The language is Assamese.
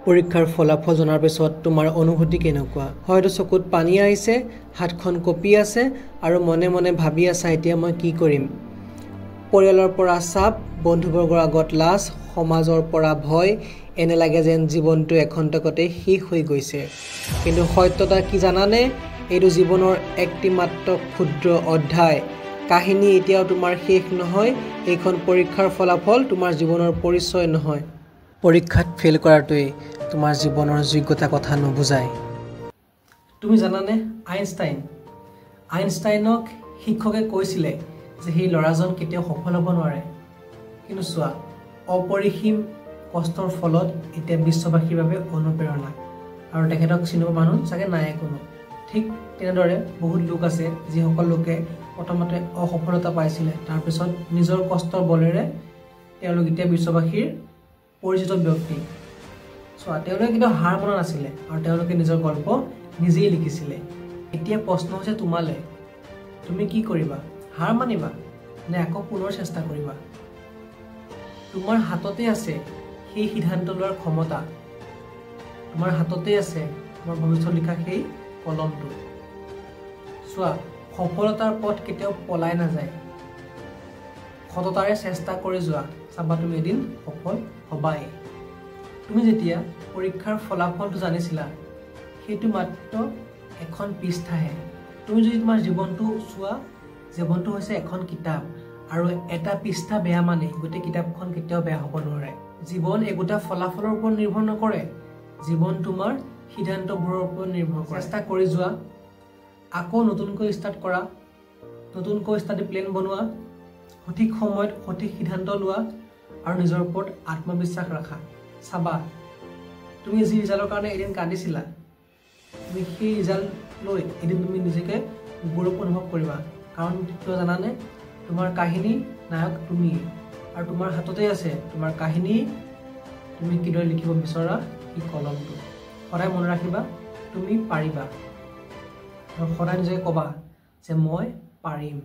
পৰীক্ষাৰ ফলাফল জনাৰ পিছত তোমাৰ অনুভূতি কেনেকুৱা? হয়তো চকুত পানী আহিছে, হাতখন কঁপি আছে আৰু মনে মনে ভাবি আছা এতিয়া মই কি কৰিম। পৰিয়ালৰ পৰা চাপ, বন্ধুবৰ্গৰ আগত লাজ, সমাজৰ পৰা ভয়, এনে লাগে যেন জীৱনটো এখন্তেকতে শেষ হৈ গৈছে। কিন্তু সত্যতা কি জানানে? এইটো জীৱনৰ একটি মাত্ৰ ক্ষুদ্ৰ অধ্যায়। কাহিনী এতিয়াও তোমাৰ শেষ নহয়। এইখন পৰীক্ষাৰ ফলাফল তোমাৰ জীৱনৰ পৰিচয় নহয়। পৰীক্ষাত ফেইল কৰাটোৱেই তোমাৰ জীৱনৰ যোগ্যতা কথা নুবুজায়। তুমি জানানে, আইনষ্টাইনক শিক্ষকে কৈছিলে যে সেই ল'ৰাজন কেতিয়াও সফল হ'ব নোৱাৰে। কিন্তু চোৱা, অপৰিসীম কষ্টৰ ফলত এতিয়া বিশ্ববাসীৰ বাবে অনুপ্ৰেৰণা, আৰু তেখেতক চিনি পোৱা মানুহ চাগে নাই কোনো। ঠিক তেনেদৰে বহুত লোক আছে যিসকল লোকে প্ৰথমতে অসফলতা পাইছিলে, তাৰপিছত নিজৰ কষ্টৰ বলেৰে তেওঁলোক এতিয়া বিশ্ববাসীৰ পৰিচিত ব্যক্তি। চোৱা, তেওঁলোকে কিন্তু হাৰ মনা নাছিলে আৰু তেওঁলোকে নিজৰ গল্প নিজেই লিখিছিলে। এতিয়া প্ৰশ্ন হৈছে তোমালৈ, তুমি কি কৰিবা? হাৰ মানিবা নে আকৌ পুনৰ চেষ্টা কৰিবা? তোমাৰ হাততে আছে সেই সিদ্ধান্ত লোৱাৰ ক্ষমতা, তোমাৰ হাততে আছে তোমাৰ ভৱিষ্যত লিখা সেই কলমটো। চোৱা, সফলতাৰ পথ কেতিয়াও পলাই নাযায়। সততাৰে চেষ্টা কৰি যোৱা, চাবা তুমি এদিন সফল হ'বাই। তুমি যেতিয়া পৰীক্ষাৰ ফলাফলটো জানিছিলা, সেইটো মাত্ৰ এখন পৃষ্ঠাহে। তুমি যদি তোমাৰ জীৱনটো চোৱা, জীৱনটো হৈছে এখন কিতাপ, আৰু এটা পৃষ্ঠা বেয়া মানে গোটেই কিতাপখন কেতিয়াও বেয়া হ'ব নোৱাৰে। জীৱন একোটা ফলাফলৰ ওপৰত নিৰ্ভৰ নকৰে, জীৱন তোমাৰ সিদ্ধান্তবোৰৰ ওপৰত নিৰ্ভৰ কৰে। চেষ্টা কৰি যোৱা, আকৌ নতুনকৈ ষ্টাৰ্ট কৰা, নতুনকৈ ষ্টাডি প্লেন বনোৱা, সঠিক সময়ত সঠিক সিদ্ধান্ত লোৱা আৰু নিজৰ ওপৰত আত্মবিশ্বাস ৰাখা। চাবা, তুমি যি ৰিজাল্টৰ কাৰণে এদিন কান্দিছিলা, তুমি সেই ৰিজাল্ট লৈ এদিন তুমি নিজকে গৌৰৱ অনুভৱ কৰিবা। কাৰণ কিয় জানানে? তোমাৰ কাহিনী নায়ক তুমিয়েই, আৰু তোমাৰ হাততে আছে তোমাৰ কাহিনী। তুমি কিদৰে লিখিব বিচৰা সেই কলমটো। সদায় মনত ৰাখিবা, তুমি পাৰিবা, আৰু সদায় নিজকে ক'বা যে মই পাৰিম।